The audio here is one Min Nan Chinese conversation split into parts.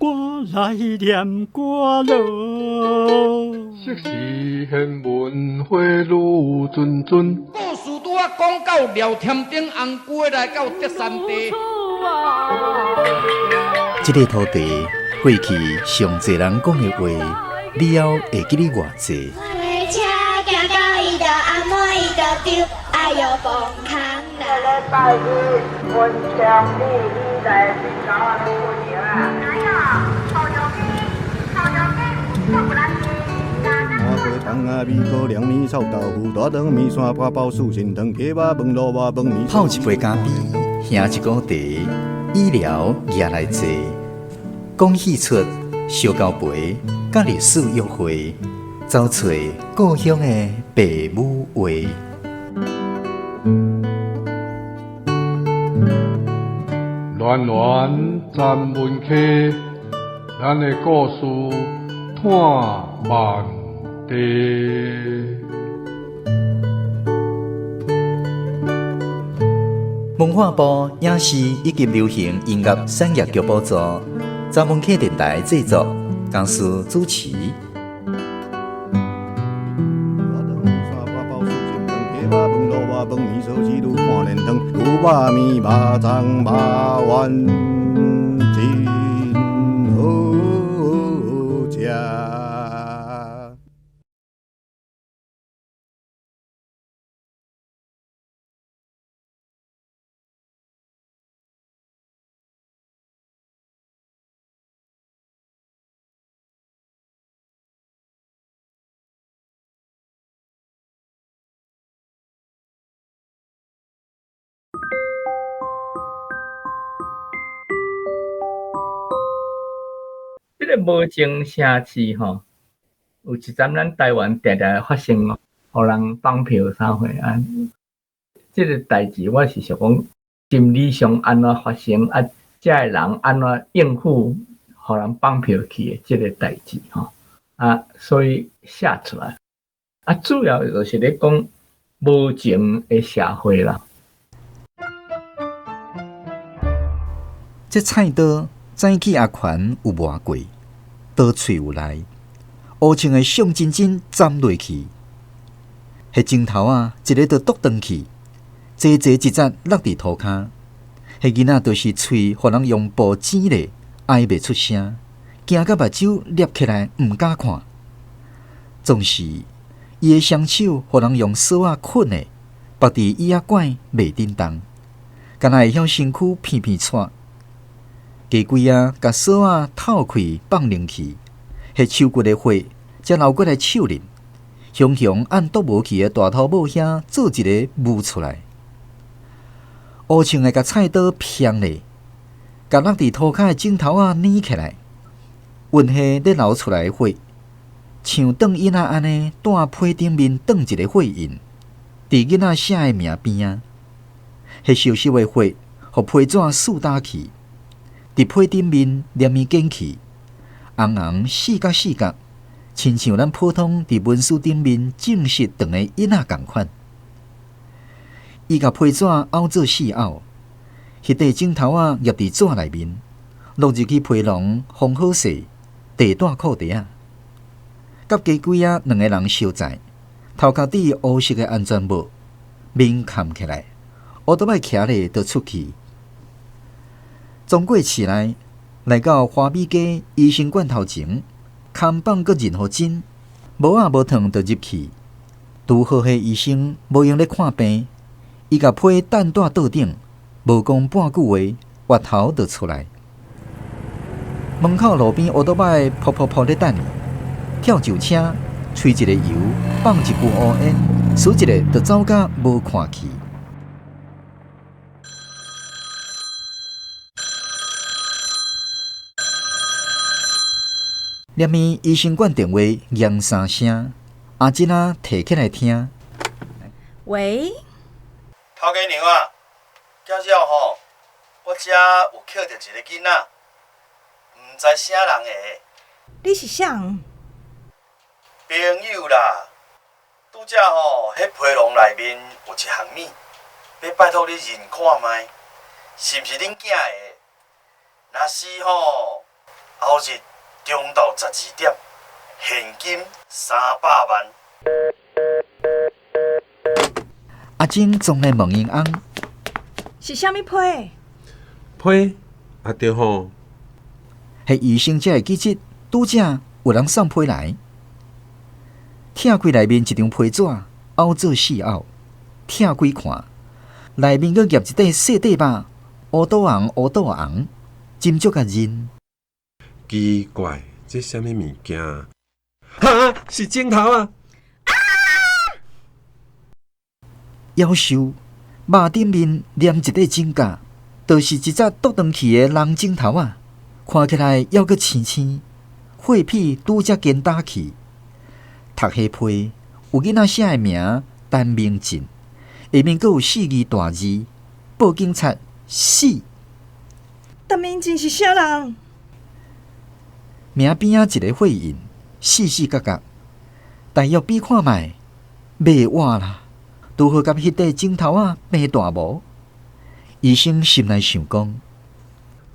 我來念歌囉。昔時玄文花愈谆谆。故事拄仔講到廖添丁紅龜來到德山地。這个土地過去上濟人講的話，了後會記得偌濟？泡一杯咖啡，喝一壺茶，醫療也來坐，講戲出燒交陪，佮歷史約會，走揣故鄉的爸母話。戀戀三文溪，咱的故事伴萬地。文化部影視以及流行音樂產業局補助，查文溪電台製作，公司主持。這个無情城市吼，有一陣咱台灣定定發生哦，予人綁票啥貨啊？這个代誌我是想講，心理上按怎發生啊？這个人按怎應付予人綁票去的這个代誌吼啊，所以寫出來啊，主要就是咧講無情的社會啦。這菜刀早起阿權有磨過，刀喙有力，烏青的上真真斬落去，彼指頭仔，一个就剁斷去，齊齊一節落佇塗跤。彼囡仔就是喙，予人用布剪咧，哀袂出聲，驚甲目睭捏起來，毋敢看。總是伊的雙手，予人用索仔捆的，縛佇椅仔拐袂振動，敢若會曉身軀片片掣。雞鬼仔共索仔透開放冷去，彼手骨的血才流過來手裡，雄雄按剁無去的大頭母兄做一个舞出來，烏青的共菜刀偏咧，共落佇塗跤的指頭仔捏起來，溫彼咧流出來的血，像斷囡仔按呢蹛被頂面斷一个血印，佇囡仔寫的名邊仔，彼濕濕的血，予批紙欶焦去。佇被頂面黏物卷去，紅紅四角四角，親像咱普通佇文書頂面正式長的印仔仝款。伊共批紙拗做四拗，彼塊指頭仔夾佇紙內面，落入去皮囊縫好勢，地帶褲袋仔，佮雞鬼仔兩个人相載，頭殼戴烏色的安全帽，面崁起來，烏多擺騎咧就出去。總過市內，來到華美街醫生館頭前，看板閣任予真，帽仔無脫就入去。拄好彼醫生無閒咧看病，伊共批等帶桌頂，無講半句話，越頭就出來。門口路邊烏多擺噗噗噗咧等伊，跳上車，吹一个油，放一句烏煙，唰一下就走甲無看去。連咪醫生館電話響三聲，阿珍仔提起來聽。喂，頭家娘啊，巧巧吼，我遮有捡著一个囡仔，毋知啥人的。你是啥？朋友啦，拄才吼，彼皮囊內面有一項物，欲拜託你認看覓，是毋是恁囝的？若是吼，後日中晝12點，現金300萬。阿珍總來問𪜶翁，是啥物批？批啊對吼。彼醫生才會記得，拄才有人送批來，拆開內面一張批紙，拗做四拗，拆開看，內面閣夾一塊細塊肉，烏肚紅烏肚紅，斟酌共認。奇怪，這啥物物件？哈，是指頭啊！夭壽，肉頂面黏一塊指甲，就是一隻剁斷去的人指頭仔，看起來猶閣青青，血皮拄才乾焦去。讀彼批，有囡仔寫的名陳明進，下面閣有四字大字：報警察死。陳明進是啥人？名邊仔一个血印，四四角角，大約比看覓，袂活啦！拄好佮彼塊指頭仔平大無？醫生心內想講：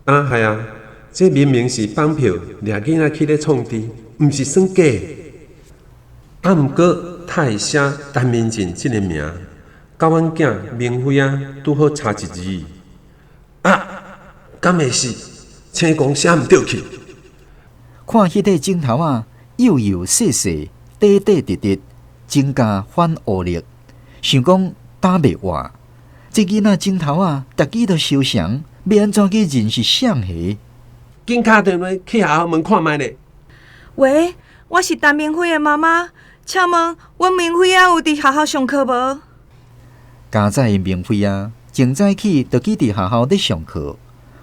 啊係啊，這明明是綁票掠囡仔去咧創治，毋是耍假。啊，毋過他會寫陳明進這个名，佮阮囝明輝仔拄好差一字。啊，敢會是？請講寫毋著去。看彼塊指頭仔，幼幼細細，短短直直，指甲反烏綠，想講打袂活。這囡仔指頭仔，逐支都相像，欲按怎去認是啥个？緊敲電話去學校問看覓咧。喂，我是陳明輝的媽媽，請問阮明輝仔有佇學校上課無？家早的明輝仔，從早起就去佇學校咧上課，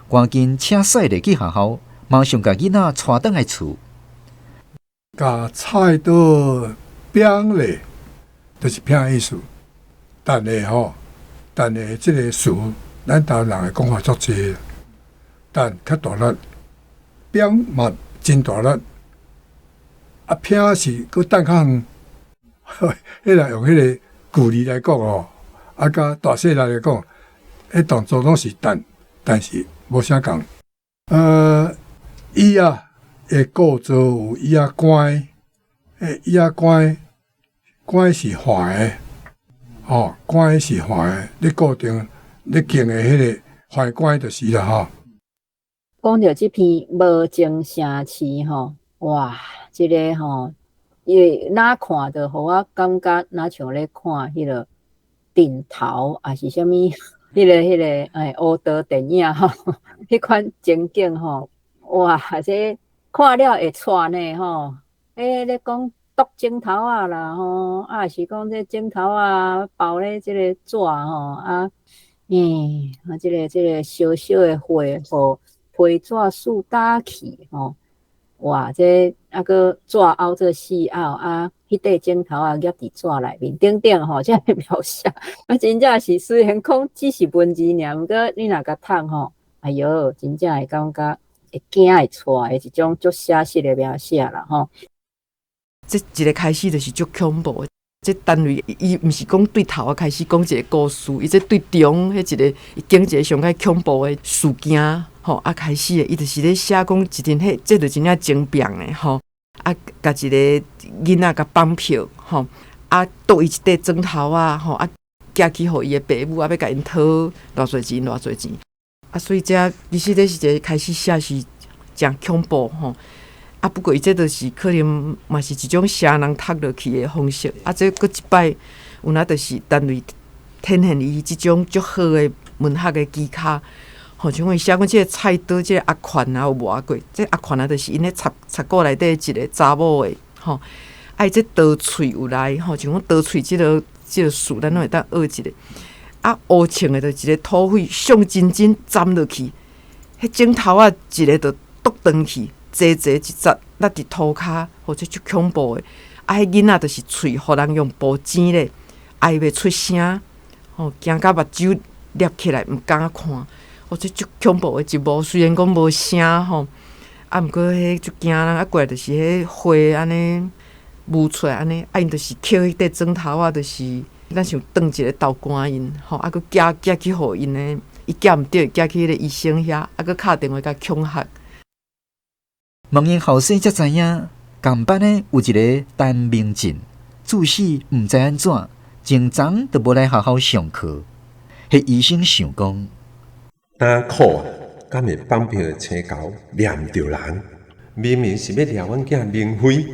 趕緊車駛入去學校，馬上共囡仔帶轉來厝。共菜刀拼咧，就是拼的意思。但係吼，但係這个詞，咱台灣人的講法足濟。但較大力，拼嘛真大力。啊，拼是閣等較遠。彼個用彼个距離來講吼，啊，佮大細力來講，彼動作攏是等，但是無啥仝。椅仔的構造有椅仔杆，椅仔杆杆是橫的，吼，杆是橫的，你固定你弓的彼个橫杆就是啦，吼。講著這篇無情城市吼，哇，這个吼，因為哪看著，予我感覺若像咧看彼个陣頭，抑是啥物，彼个烏道電影吼，彼款情景吼，哇，這看了會掣呢吼。咧講剁指頭仔啦吼，啊是講這指頭仔包咧這個紙吼，啊，啊，這個燒燒的火，予批紙爍焦去吼。哇！這啊閣紙拗做四拗啊，彼塊指頭仔夾佇紙內面等等吼，這个描寫啊，真正是雖然講只是文字爾，毋過你若共讀吼，哎喲，真正會感覺會驚會掣的一種足寫實的描寫啦吼。這一个開始就是足恐怖的，這單位伊毋是講對頭仔開始講一個故事，伊這對中彼一个伊經一个上較恐怖的事件。吼啊！開始的，伊就是咧寫講一陣，彼這就真正情變的吼。啊，共一個囡仔共綁票吼，啊，剁伊一塊指頭仔吼，啊，寄去予伊的爸母，啊，欲共𪜶討偌濟錢，偌濟錢。啊，所以這其實這是一個開始寫是誠恐怖吼。啊，不過伊這就是可能嘛是一種寫人讀落去的方式。啊，這閣一擺有影就是單位展現伊這種足好的文學的技巧。吼，像伊寫講這个菜刀，這个阿權啊有磨過，這个阿權啊就是𪜶咧賊賊股內底一个查某的吼。啊，伊這刀喙有來吼，像講刀喙這个詞，咱攏會當學一下。啊，烏穿的就一个土匪上真真斬落去，彼指頭仔一个就剁斷去，齊齊一節落佇塗跤，吼，這足恐怖的。啊，彼囡仔就是喙予人用布剪咧，哀袂出聲，吼，驚甲目睭捏起來，毋敢看。哦，這足恐怖的一幕，雖然講無聲吼，啊，毋過彼足驚人，啊，過來就是彼血按呢霧出來按呢，啊，𪜶就是抾彼塊指頭仔，就是咱像斷一个豆干𪜶吼，啊，閣寄寄去予𪜶的，伊寄毋著，寄去彼个醫生遐，啊，閣敲電話共恐嚇。問𪜶後生才知影，仝班的有一个陳明進，自細毋知按怎，前昨就無來學校上課。彼醫生想講：擔苦啊，敢會綁票的青猴掠毋著人？明明是欲掠阮囝明輝，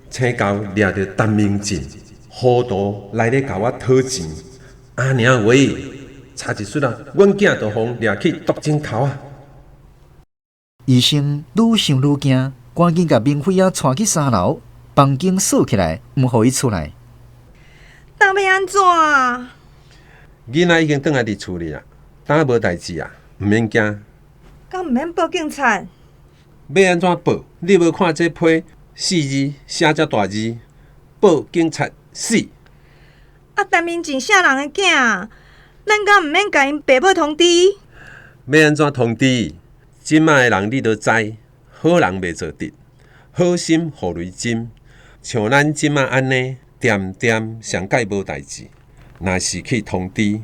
青猴掠著陳明進，糊塗來咧共我討錢。阿娘喂，差一絲仔，阮囝就予掠去毒指頭啊！醫生愈想愈驚，趕緊共明輝仔帶去三樓，房間鎖起來，毋予伊出來。當欲按怎啊？囡仔已經轉來佇厝裡啊，當無代誌啊，毋免驚。敢毋免報警察？欲按怎報？你無看這批四字寫遮大字，報警察死。啊，陳明進啥人的囝？咱敢毋免共𪜶爸母通知？欲按怎通知？這擺的人你都知，好人袂做得，好心予雷針。像咱這擺按呢，恬恬上蓋無代誌。若是去通知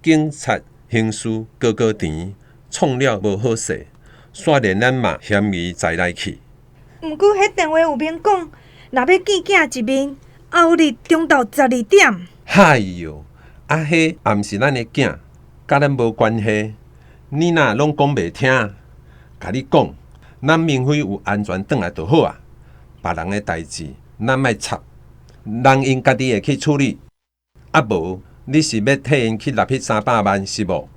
警察，刑事高高甜，創了無好勢，煞連咱嘛嫌疑在內去。毋過，彼電話有明講，若欲見囝一面，後日中晝12點。嗨喲，啊，彼也毋是咱的囝，佮咱無關係。你若攏講袂聽，共你講，咱明輝有安全轉來就好啊。別人的代誌，咱莫插，人𪜶家己會去處理。啊無，你是欲替𪜶去納彼300萬是無？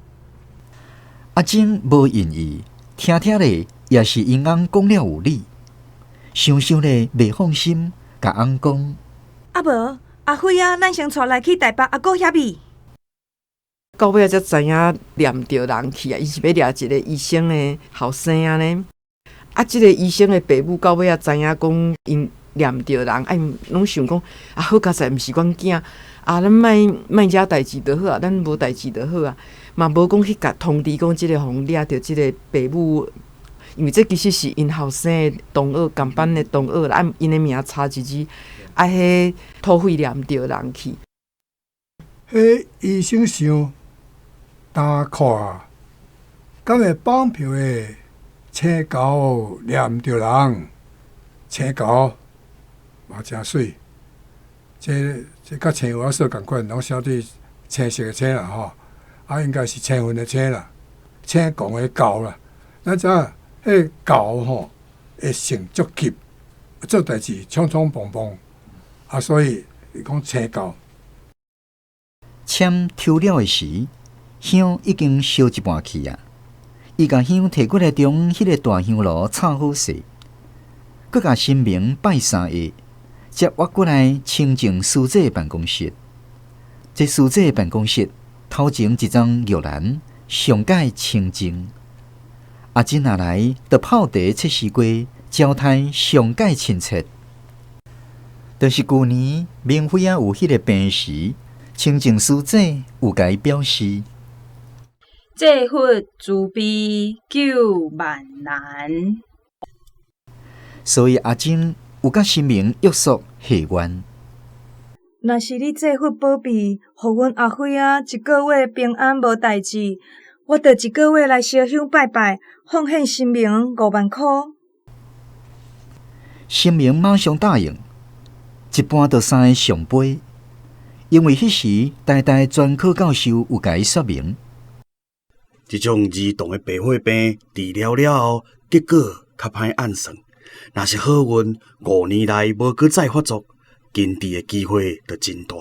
阿珍無異議，聽聽咧也是𪜶翁講了有理，想想咧袂放心，共翁講：啊無，阿輝仔，咱先帶來去台北，猶閣遐美。到尾仔才知影掠毋著人去啊！伊是欲掠一个醫生的後生仔呢。啊，這个醫生的爸母到尾仔知影講𪜶掠毋著人，啊，𪜶攏想講啊，好佳哉，毋是阮囝，啊，咱莫莫惹代誌就好啊，咱無代誌就好啊，嘛無講去共通知講這个予𪜶掠著這个爸母，因為這其實是𪜶後生的同學，仝班的同學啦，啊，𪜶的名差一字，啊，彼土匪掠毋著人去。彼醫生想，擔苦啊，敢會綁票的青猴掠毋著人？青猴嘛誠媠，這這佮青蚵仔色仝款，攏寫佇青色的青啦吼，啊應該是青雲的青啦，青戇的猴啦。咱知影彼猴吼會性足急，做代誌衝衝碰碰，啊，所以伊講青猴。籤抽了的時，香已經燒一半去啊！伊共香提過來中彼个大香爐插好勢，閣共神明拜三下，才挖過來清淨師姐辦公室。這師姐辦公室頭前一張玉蘭，上蓋清淨。阿珍若來，就泡茶切西瓜，招待上蓋親切。就是舊年明輝仔有彼个病時，清淨師姐有共伊表示：這佛慈悲救萬難。所以阿珍有佮神明約束許願。若是你這佛保庇，予阮阿輝仔一个月平安無代誌，我就一个月來燒香拜拜，奉獻神明5萬箍。神明馬上答應，一般就三个聖杯，因為彼時台大專科教授有共伊說明，這種兒童的白血病治療了後，結果較歹按算。若是好運，5年內無閣再發作，根治的機會就真大。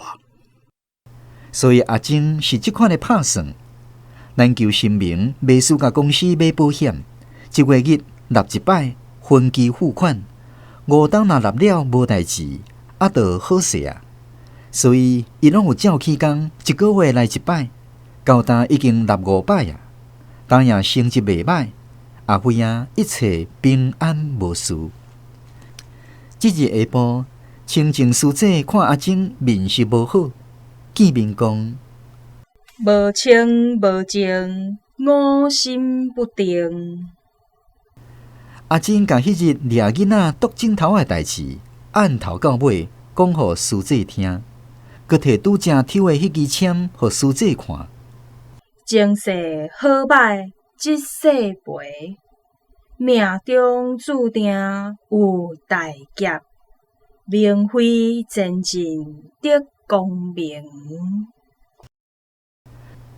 所以阿珍是這款的拍算，咱求神明袂輸共公司買保險，一月日納一擺，分期付款，5冬若納了無代誌，啊，就好勢啊。所以伊攏有照起工，一个月來一擺，到今已經納五擺啊。當然成績袂歹，阿輝仔一切平安無事。這日下晡，清淨師姐看阿珍面色無好，見面講：無清無淨，五心不定。阿珍共彼日掠囡仔毒指頭的代誌，按頭到尾講予師姐聽，閣提拄才抽的彼支籤予師姐看。前世好歹，這世賠。命中注定有大劫，明妃前进得光明。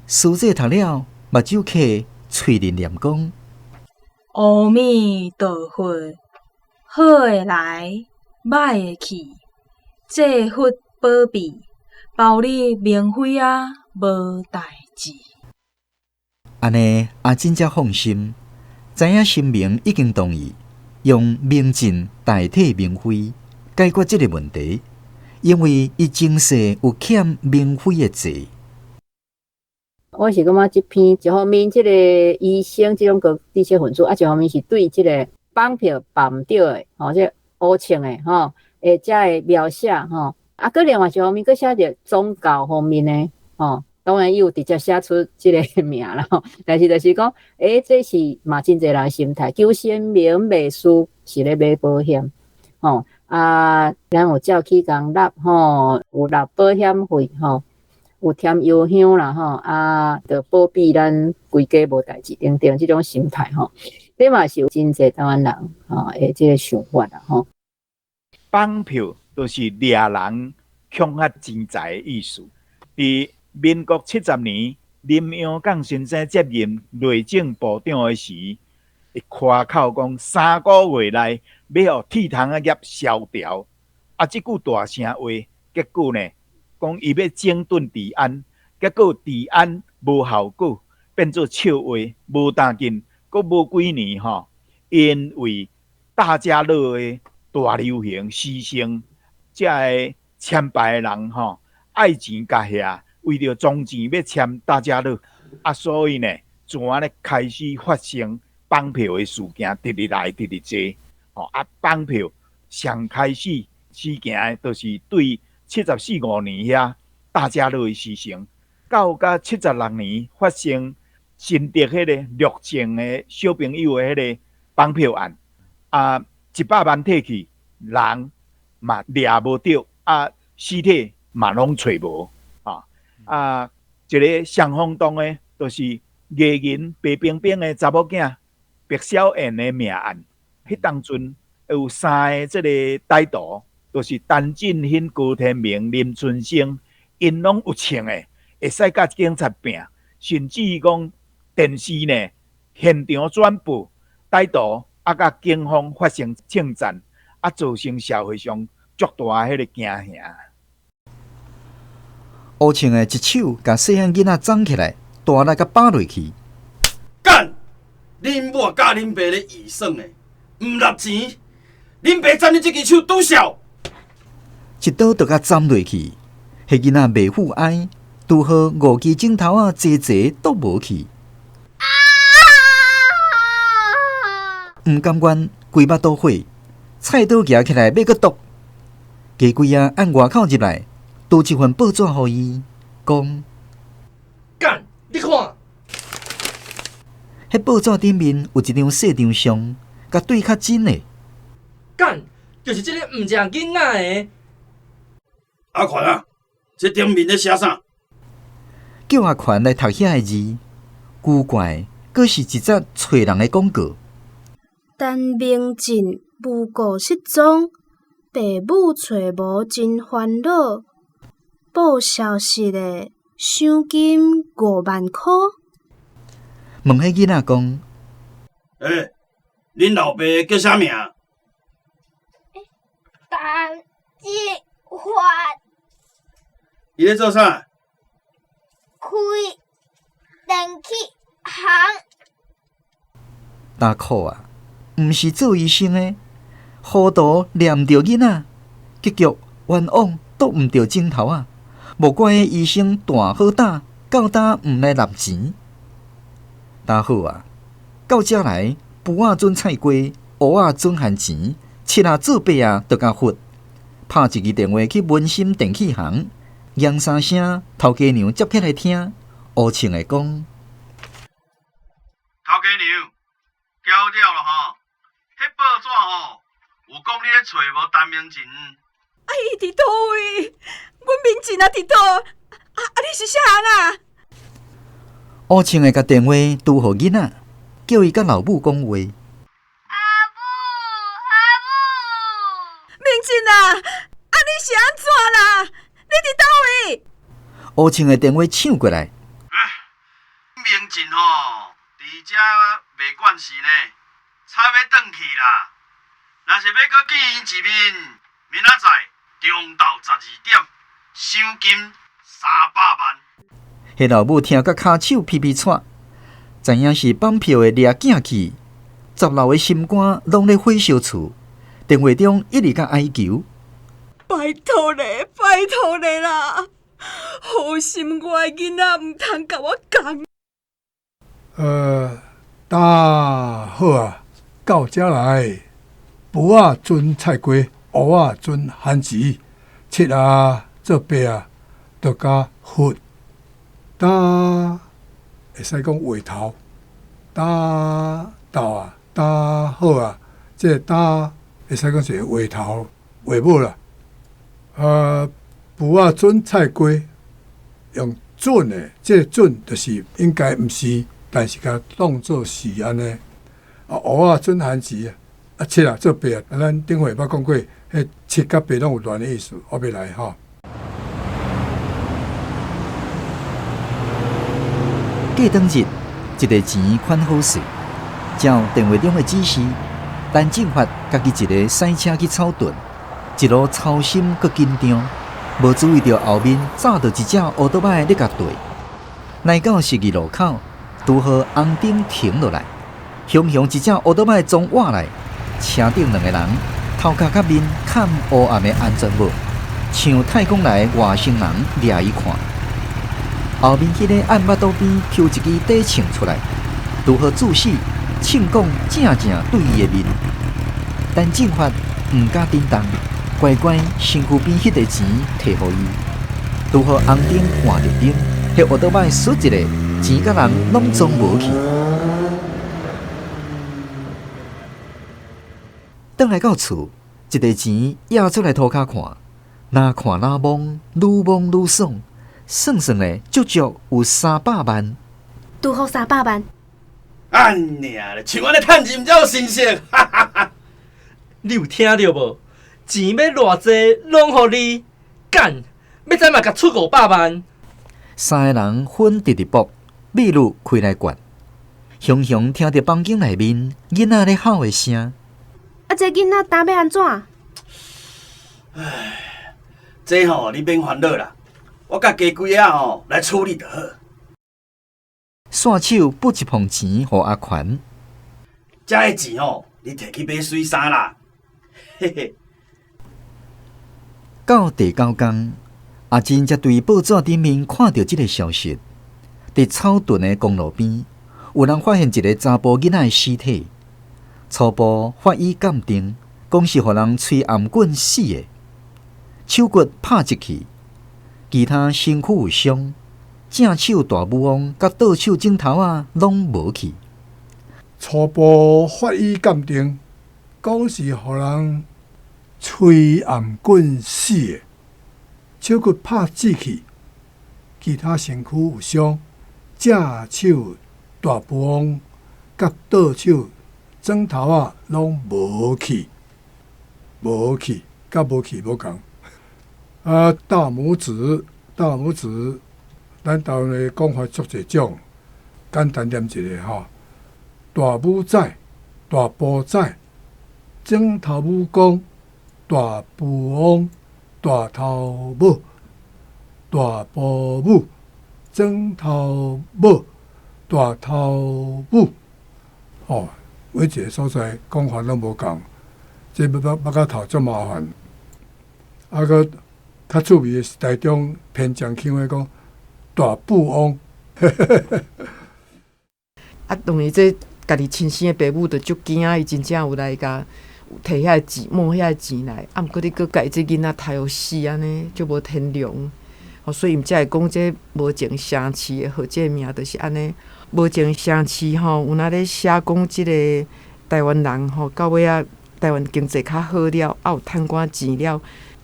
师姐读了，目睭磕，喙里念讲：阿弥陀佛，好的来，歹的去，济佛保庇，包你明妃仔无代志。按呢，阿珍才放心，知影神明已经同意用明进代替明妃解决这个问题，因为伊前世有欠明妃的债。我是感觉这篇一方面，这个医生这种个知识分子，啊，一方面是对这个绑票绑毋著的，吼，这乌穿的，吼，会遮会描写，吼，啊，阁另外一方面，阁写著宗教方面的，吼，当然伊有直接写出这个名啦，吼，但是就是讲，这是嘛真济人心态，求神明袂输是咧买保险，吼，啊，咱有照去共纳，吼，有纳保险费，吼。有添油香啦吼，啊，就保庇咱规家无代志等等，这种心态吼，这嘛是有真济台湾人吼的这个想法啦吼。绑票就是掠人恐吓钱财的意思。伫民国70年，林洋港先生接任内政部长的时，伊夸口讲3个月内欲予铁窗仔业萧条。啊，这句大声话，结果呢？讲伊欲整顿治安，结果治安无效果，变做笑话，无当紧，阁无几年吼，因为大家乐的大流行时兴，遮个签牌的人吼，爱钱共遐，为著装钱欲签大家乐，啊，所以呢，就按呢开始发生绑票的事件，直直来，直直济，吼啊，绑票上开始事件，就是对74、5年遐大家乐的时辰，到甲76年发生新竹彼个乐正的小朋友的彼个绑票案，啊，100万提去，人嘛掠无著，啊，尸体嘛拢揣无，啊啊，一个上轰动的，就是艺人白冰冰的查某囝白小燕的命案，彼当阵有三个这个歹徒。就是陈进兴、高天明、林春生，𪜶拢有穿的，会使佮警察拼，甚至讲电视呢现场转播，歹徒啊佮警方发生枪战，啊造成社会上足大彼个惊吓。乌穿的一手共细汉囡仔摠起来，大力共拍落去。干！恁某教恁爸咧医耍的，毋纳钱，恁爸斩你这支手拄痟。一刀就共斩落去，彼囡仔袂赴哀，拄好五支指头仔齐齐剁无去。毋甘愿，规腹肚火，菜刀举起来欲阁剁。家鬼仔按外口入来，挃一份报纸予伊，讲：干！你看，彼报纸顶面有一张细张相，共对较真的。干！就是这个毋食囡仔的。阿权啊，这顶面咧写啥？叫阿权来读遐个字，古怪，阁是一则揣人的广告。陈明进无故失踪，爸母揣无真烦恼。报消息的赏金5万箍。问彼囡仔讲：欸，恁老爸叫啥名？陈进发。伊咧做啥？开电器行。大苦啊！毋是做医生的，糊涂掠毋著囡仔，结局冤枉剁毋著指头仔。无怪彼医生大好胆，到今毋来纳钱。担好啊！到遮来，殕仔准菜瓜，乌仔准还钱，七仔做八仔就共佛。拍一支电话去文心电器行，两三声，头家娘接起来听，乌穿的讲：头家娘，交了咯吼，彼报纸吼有讲你咧揣无陈明进。啊，伊伫佗位？阮明进啊，伫佗？啊啊，你是啥人啊？乌穿的共电话拄予囡仔，叫伊佮老母讲话。明進啊，啊你是按怎啦？你佇佗位？烏青的電話搶過來。明進吼，佇遮袂慣勢呢，差欲轉去啦。若是欲閣見伊一面，明仔載中晝12點，賞金300萬。彼老母聽甲跤手皮皮掣，知影是綁票的掠囝去，十老的心肝攏咧火燒厝。電話中一直共哀求。拜託你，拜託你啦！好心我的囡仔毋通共我共。大好啊，到遮來，櫥仔準菜瓜，烏仔準番薯，七啊做八啊，就佮佛。打會使講話頭，打斗啊，打好啊，這個打會使講一個話頭話母啦。櫥仔準菜瓜，用準的，這個準就是應該毋是，但是共當做是按呢。啊，烏仔準番薯啊，啊七啊做八啊，咱頂回捌講過，彼七佮八攏有亂的意思，我欲來吼。過當日，一个錢款好勢，照電話中的指示，陳進發家己一个駛車去草屯，一路操心閣緊張，無注意著後面炸著一隻烏多擺咧共綴。來到十字路口，拄好紅燈停落來，雄雄一隻烏多擺撞倚來，車頂兩个人頭殼佮面崁烏暗的安全帽，像太空來的外星人掠伊看。後面彼個按腹肚邊抽一支短槍出來，拄好注視，銃管正正對伊的面。陳進發毋敢振動，乖乖身軀邊彼塊錢提予伊。拄好紅燈換綠燈，彼烏多擺唰一下，錢佮人攏總無去。轉來到厝，一塊錢掖出來塗跤看，若看若摸，愈摸愈爽。算算咧，足足有300萬。拄好300萬。按娘咧，像按呢趁錢才有神色。哈哈哈！你有聽著無？錢欲偌濟，攏予你。幹，欲知嘛共出500萬。三个人粉直直搏，秘魯開來灌。雄雄聽著房間內面囡仔咧吼的聲。啊，這囡仔今欲按怎？唉，這吼你免煩惱啦。我佮家規仔吼來處理就好。紲手撥一捧錢予阿權。這个錢吼，你摕去買水衫啦。嘿嘿。到第九工，阿珍才對報紙頂面看著這个消息：佇草屯的公路邊，有人發現一个查埔囡仔的屍體。初步法醫鑑定，講是予人吹頷棍死的，手骨拍折去。其他身軀有傷，正手大拇王佮倒手指頭仔攏無去。初步法醫鑑定，講是予人吹頷棍死的，手骨拍折去，其他身軀有傷，正手大拇王佮倒手指頭仔攏無去，無去，佮無去無仝。啊，大拇指，大拇指，咱台灣的講法足濟種，簡單念一個吼。大拇仔，大埔仔，指頭母公，大埔翁，大頭母，大埔母，指頭母，大頭母。哦，每一個所在講法攏無仝，這欲捌到頭足麻煩。啊，閣較趣味的是台中偏江腔的講大富翁。啊，當然這家己親生的爸母就足驚，伊真正有來共提遐錢、摸遐錢來，啊，毋過你閣共伊這囡仔刣予死按呢，足無天良。哦，所以𪜶才會講這無情城市的號這个名，就是按呢。無情城市吼，有若咧寫講這个台灣人吼，到尾仔台灣經濟較好了，啊有趁寡錢了，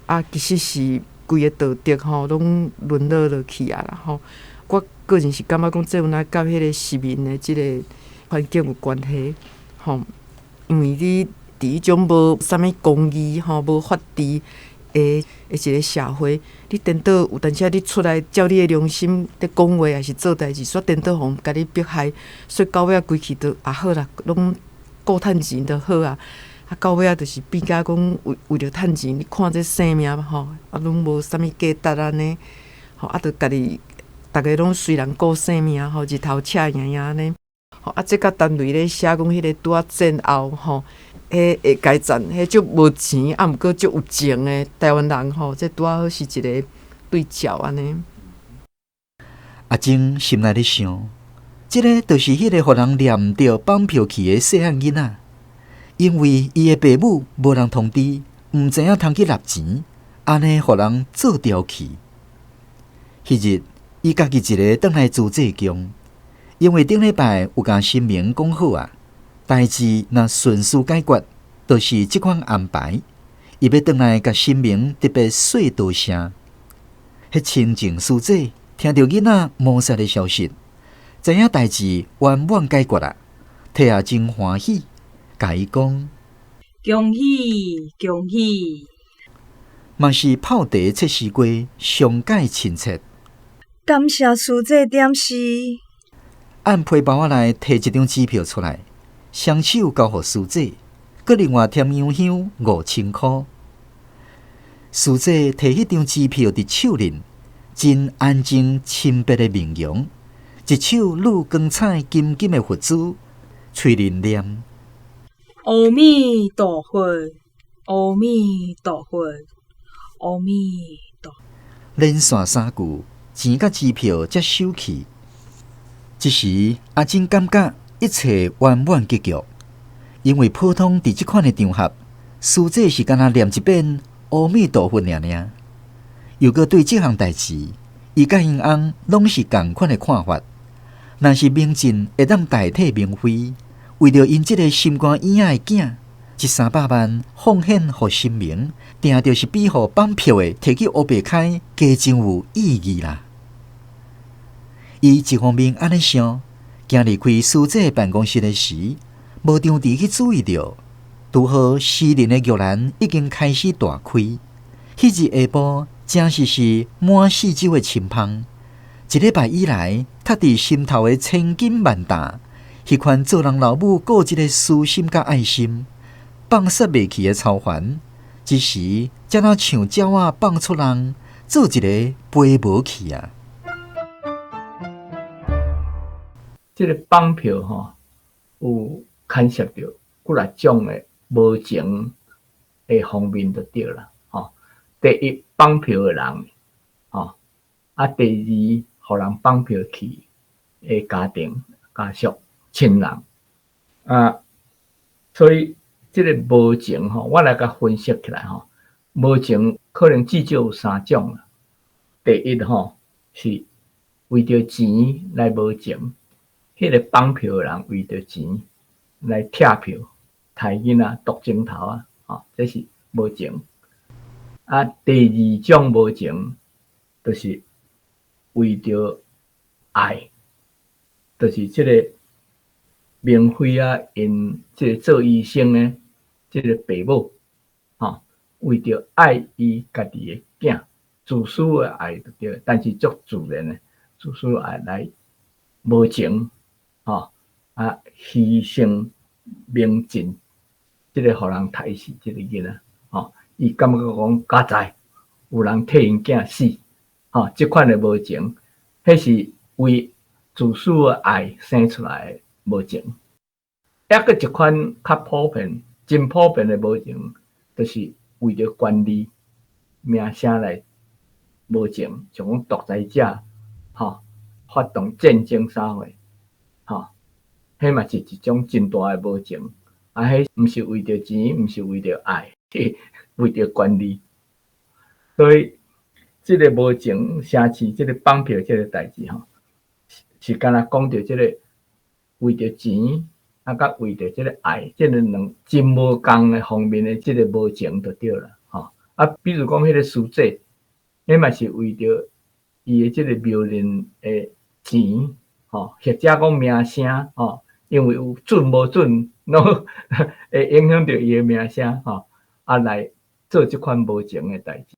啊其實是規个道德吼攏淪落落去啊啦吼。我個人是感覺講，這有若佮彼个市民的這个環境有關係吼，因為你佇伫彼種無啥物公義吼，無法治的一個社會，你顛倒有當時仔你出來照你的良心佇講話，抑是做代誌，煞顛倒予人共你迫害，所以到尾仔規氣就啊好啦，攏顧趁錢就好啊。啊，到尾仔就是變甲講為為著趁錢，你看這性命吼，啊攏無啥物價值按呢，吼啊，就家己逐个攏隨人顧性命吼，日頭赤炎炎按呢。吼啊，這佮陳雷咧寫講彼個拄仔戰後吼，彼下階層，彼足無錢，啊，毋過足有情的臺灣人吼，這拄仔好是一個對照按呢。阿珍心內咧想，這个就是彼个予人掠毋著綁票去的細漢囡仔，因為伊的爸母無人通知，毋知影通去納錢，按呢予人做牢去。彼日，伊家己一个轉來慈濟宮。因為頂禮拜有共神明講好啊，代誌若順遂解決，就是這款安排。伊欲轉來共神明特別說多聲。彼清淨師姐聽著囡仔謀殺的消息，知影代誌圓滿解決啊，替阿珍歡喜，共伊講恭喜恭喜！嘛是泡茶切西瓜，上蓋親切。感謝師姐點示。按皮包仔內提一張支票出來，雙手交予師姐，閣另外添洋香5000箍。師姐提彼張支票佇手裡，真安靜親別的面容，一手擼光彩金金的佛珠，喙裡念：阿彌陀佛，阿彌陀佛，阿彌陀。連續三句，錢佮支票才收去。這時，阿珍感覺一切圓滿結局，因為普通佇這款的場合，師姐是干焦念一遍阿彌陀佛爾爾。又閣對這項代誌，伊佮𪜶翁攏是仝款的看法。若是明進會當代替明輝，為著𪜶這个心肝嬰仔的囝，這300萬奉獻予神明，定著是比予綁票的提去烏白開加真有意義啦。伊一方面按呢想，行離開師姐辦公室的時，無張持去注意著，拄好私人的玉蘭已經開始大開。彼日下晡，正是是滿四周的清芳。一禮拜以來，塞佇心頭的千斤萬擔，彼款做人老母固執的私心佮愛心，放殺袂去的操煩，這時才若像鳥仔放出籠，做一个飛無去啊！這个綁票吼，有牽涉著幾若種的無情的方面就對啦，吼。第一，綁票的人，吼，啊，第二，予人綁票去的家庭、家屬、親人，啊，所以這个無情吼，我來共分析起來吼，無情可能至少有三種啦。第一吼，是為著錢來無情。彼个綁票的人為著錢來拆票、刣囡仔、毒指頭啊，吼，這是無情。啊，第二種無情，就是為著愛，就是這个明輝啊，𪜶這个做醫生的這个爸母，吼，為著愛伊家己的囝，自私的愛就對，但是足自然的，自私的愛來無情。吼啊！犧牲明進，這个予人刣死這个囡仔，吼，伊感覺講佳哉有人替𪜶囝死，吼，這款的無情，彼是為自私的愛生出來的無情。抑閣一款較普遍、真普遍的無情，就是為著權力、名聲來無情，像講獨裁者，吼，發動戰爭啥貨。吼，彼嘛是一種真大的無情，啊，彼毋是為著錢，毋是為著愛，為著權力。所以，這个無情城市，這个綁票這个代誌吼，是敢若講著這个為著錢，啊，佮為著這个愛，這个兩真無仝的方面的這个無情就對啦，吼。啊，比如講彼个師姐，彼嘛是為著伊的這个廟裡的錢。吼，或者講名聲，吼，因為有準無準，攏會影響著伊的名聲吼，啊來做這款無情的代誌。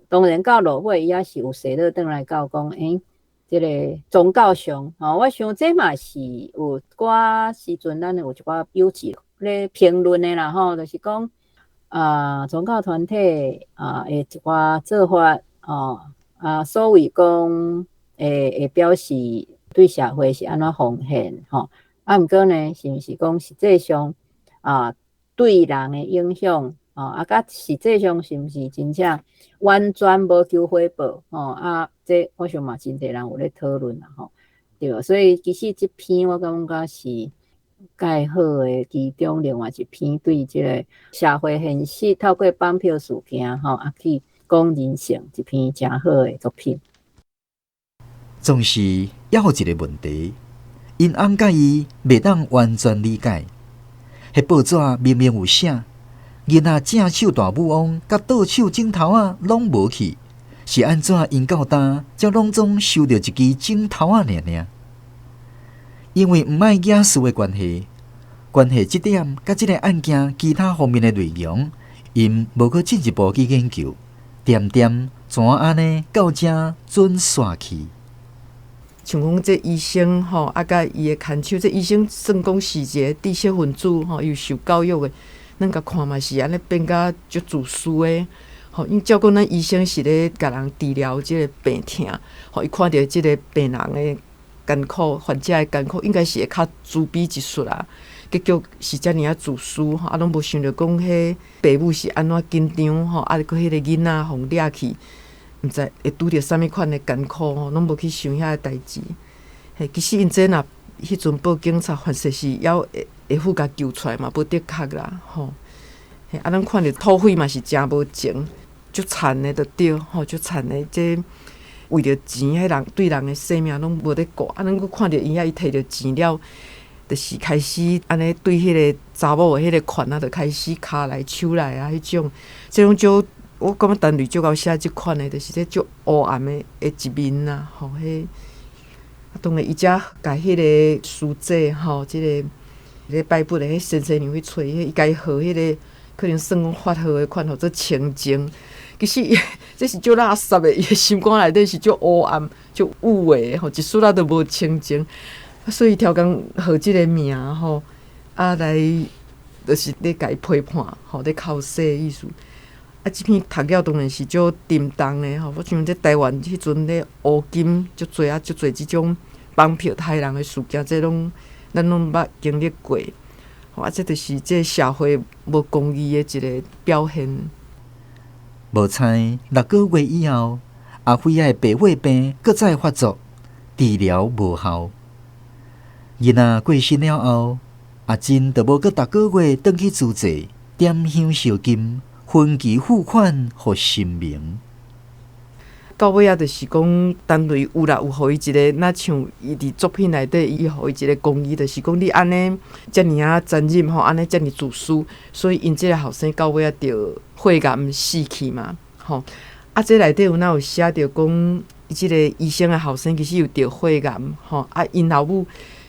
當然到落尾，伊也是有踅落轉來到講，欸，這个宗教上，吼，我想這嘛是有寡時陣，咱有一寡有志咧評論的啦，吼，就是講啊，宗教團體啊，的一寡做法，吼，啊，所謂講會表示對社會是按怎奉獻，吼，啊，毋過呢，是毋是講實際上啊，對人的影響，吼，啊，佮實際上是毋是真正完全無求回報，吼，啊，這我想嘛真濟人有咧討論啦，吼，對，所以其實這篇我感覺是蓋好的，其中另外一篇對這个社會現實透過綁票事件，吼，啊去講人性一篇誠好的作品。總是猶有一个問題，𪜶翁佮伊袂當完全理解。彼報紙明明有寫，囡仔正手大母翁佮倒手指頭仔攏無去，是按怎𪜶到今才攏總收著一支指頭仔爾爾？因為毋愛惹事的關係，關係這點佮這个案件其他方面的內容，𪜶無閣進一步去研究，恬恬怎按呢到遮準煞去？像講這醫生吼，啊，佮伊的牽手，這醫生算講是一个知識分子吼，伊有受教育的，咱共看嘛是按呢變甲足自私的吼。因為照講咱醫生是咧共人治療這个病疼，吼，伊看著這个病人的艱苦，患者的艱苦，應該是會較慈悲一絲啦。結局是遮爾仔自私吼，啊，攏無想著講彼爸母是按怎緊張吼，啊，閣彼个囡仔予掠去。毋知會拄著啥物款的艱苦吼，攏無去想遐个代誌。嘿，其實𪜶這若彼陣報警察，凡勢是猶會會赴共救出來嘛，無的確啦吼。嘿，啊，咱看著土匪嘛是誠無情，足殘的著對吼，足殘的。這為著錢，彼人對人的生命攏無咧顧。啊，咱閣看著𪜶遐伊提著錢了，就是開始按呢對彼个查某的彼个款仔，就開始跤來手來啊，彼種，這種足。我感覺陳雷足𠢕寫這款的，就是這足烏暗的的一面啦，吼，彼啊，當然伊才共彼个師姐吼，這个咧拜佛的彼先生娘去揣，伊共伊號彼个可能算講法號的款，號做清淨。其實這是足垃圾的，伊的心肝內底是足烏暗、足烏的，吼，一絲仔都無清淨。所以刁工號這个名吼，啊來就是咧共伊批判，吼，咧剾洗的意思。啊，這篇讀了當然是足沉重的吼。我想這台灣彼陣咧烏金足濟啊，足濟這種綁票殺人的事件，這攏咱攏捌經歷過。吼，啊，這就是這社會無公義的一个表現。無猜6個月以後，阿輝仔的白血病閣再發作，治療無效。囡仔過身了後，阿珍就無閣逐个月轉去賙濟，點香燒金。分期付款予神明。到尾仔就是講，陳雷有啦，有予伊一个，若像伊佇作品內底，伊予伊一个公義，就是講你按呢遮爾仔殘忍吼，按呢遮爾自私，所以𪜶這个後生到尾仔著血癌死去嘛，吼。啊，這內底有哪有寫著講，伊這个醫生的後生其實有著血癌，吼。啊，𪜶老母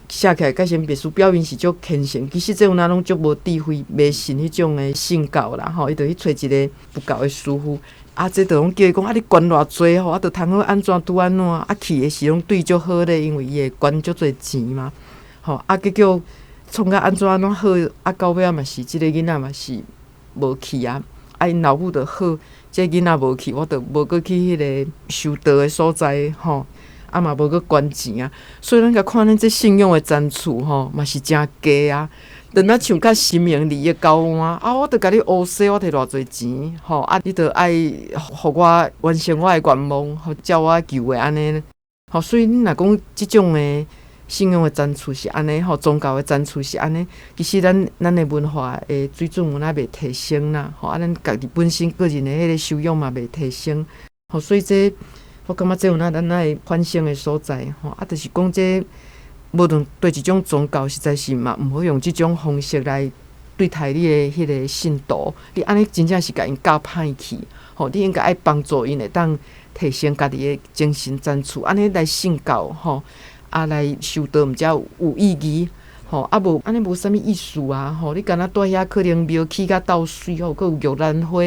寫起來，蓋先別書表面是足虔誠，其實這有哪攏足無智慧、迷信彼種的信教啦，吼，伊就去揣一个佛教的師父，啊，這就攏叫伊講啊，你捐偌濟吼，啊，就通好按怎拄按怎，啊，去的時攏對足好咧，因為伊會捐足濟錢嘛，吼，啊，結果創甲按怎按怎好，啊，到尾仔嘛是這个囡仔嘛是無去啊，啊，𪜶老母就好，這个囡仔無去，我就無閣去彼个修道的所在，吼。啊嘛無閣捐錢啊，所以咱共看咱這信仰的層次吼，嘛是誠低啊。就若像佮神明利益交換啊，我著共你烏洗，我提偌濟錢吼，啊，你著愛予我完成我的願望，予照我求的按呢。吼，所以你若講這種的信仰的層次是按呢，吼，宗教的層次是按呢，其實咱的文化的水準有哪袂提升啦，吼，啊，咱家己本身個人的彼个修養嘛袂提升，吼，所以這。我感覺這有哪咱愛反省的所在吼，啊，就是講這無論對一種宗教，實在是嘛毋好用這種方式來對待你的彼个信徒，你按呢真正是共𪜶教歹去，吼，你應該愛幫助𪜶會當提升家己的精神層次，按呢來信教吼，啊來修道毋才有意義。吼，啊無按呢無啥物意思啊，吼！你敢若蹛遐可能廟起甲鬥媠吼，閣有玉蘭花，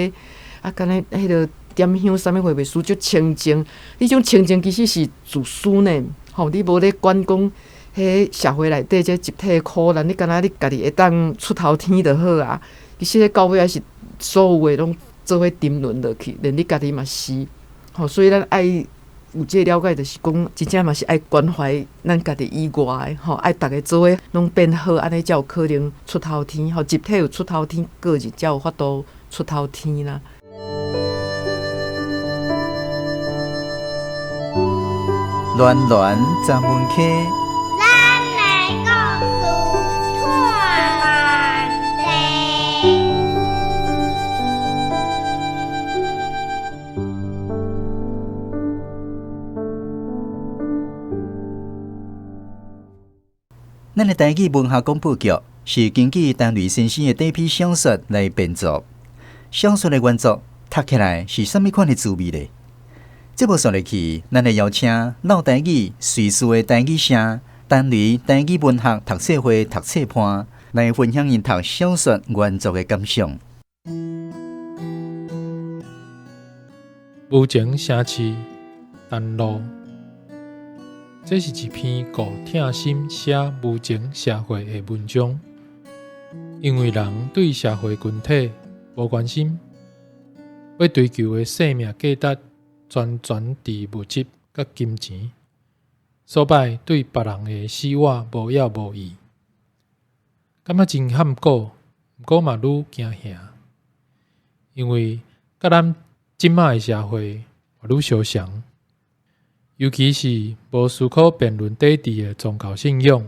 啊，敢若彼个點香啥物貨袂輸足清靜。你這種清靜其實是自私呢，吼！你無咧管講彼社會內底這集體苦難，你敢若你家己會當出頭天就好啊。其實到尾仔是所有的攏做伙沉淪落去，連你家己嘛是，吼！所以咱愛有這個了解，就是講真正嘛是愛關懷咱家己以外的，吼，愛逐家做伙攏變好，按呢才有可能出頭天，吼，集體有出頭天，個人才有法度出頭天啦。暖暖十门溪。咱的故事拖慢地。咱的台語文學廣播劇是根據陳雷先生的短篇小說來編作，小說的原作讀起來是啥物款的滋味呢？節目煞落去，咱來邀請老台語瑞士的台語社陳雷台語文學讀冊會讀冊伴來分享𪜶讀小說原作的感想。無情城市，陳露。這是一篇顧疼心寫無情社會的文章，因為人對社會群體無關心，欲追求的生命價值全全佇物質佮金錢，所擺對別人的死活無了無意，感覺真譀古，毋過嘛愈驚嚇，因為佮咱這馬的社會嘛愈相像。尤其是無思考辯論底佇的宗教信仰，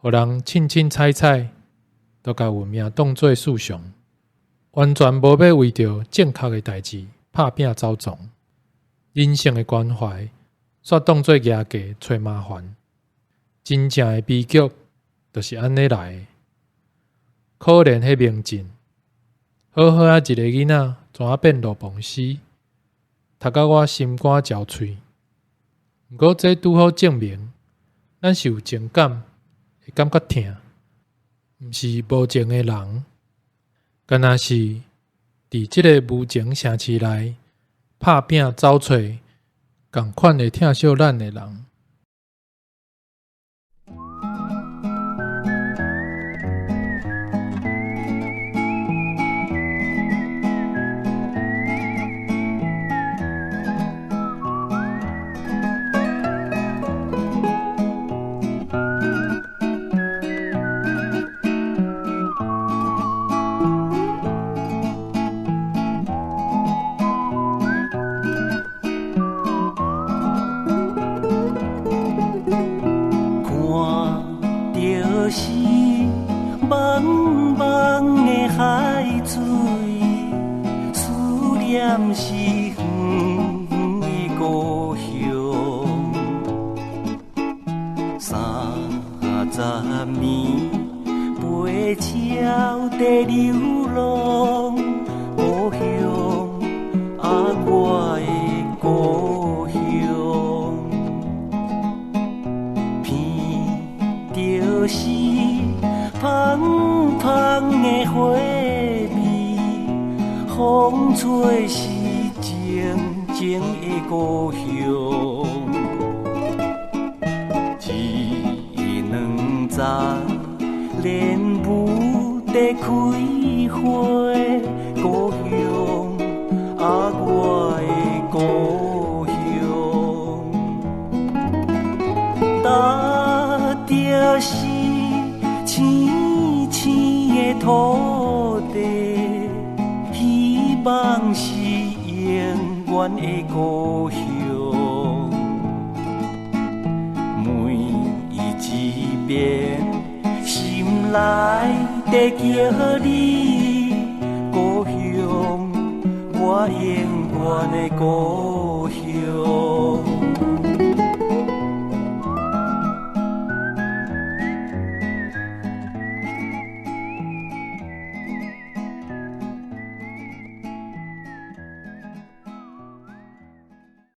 予人凊凊彩彩都共運命當做事常，完全無欲為著正確的代誌拍拚走傱。人性的關懷煞當做蜈蚣揣麻煩，真正的悲劇就是按呢來的。可憐彼明進，好好仔一个囡仔，怎啊變路傍屍，讀甲我心肝焦脆。毋過，這拄好證明，咱是有情感，會感覺疼，毋是無情的人。敢若是佇這个無情城市內拍拚走揣仝款會疼惜咱的人。我永遠的故鄉。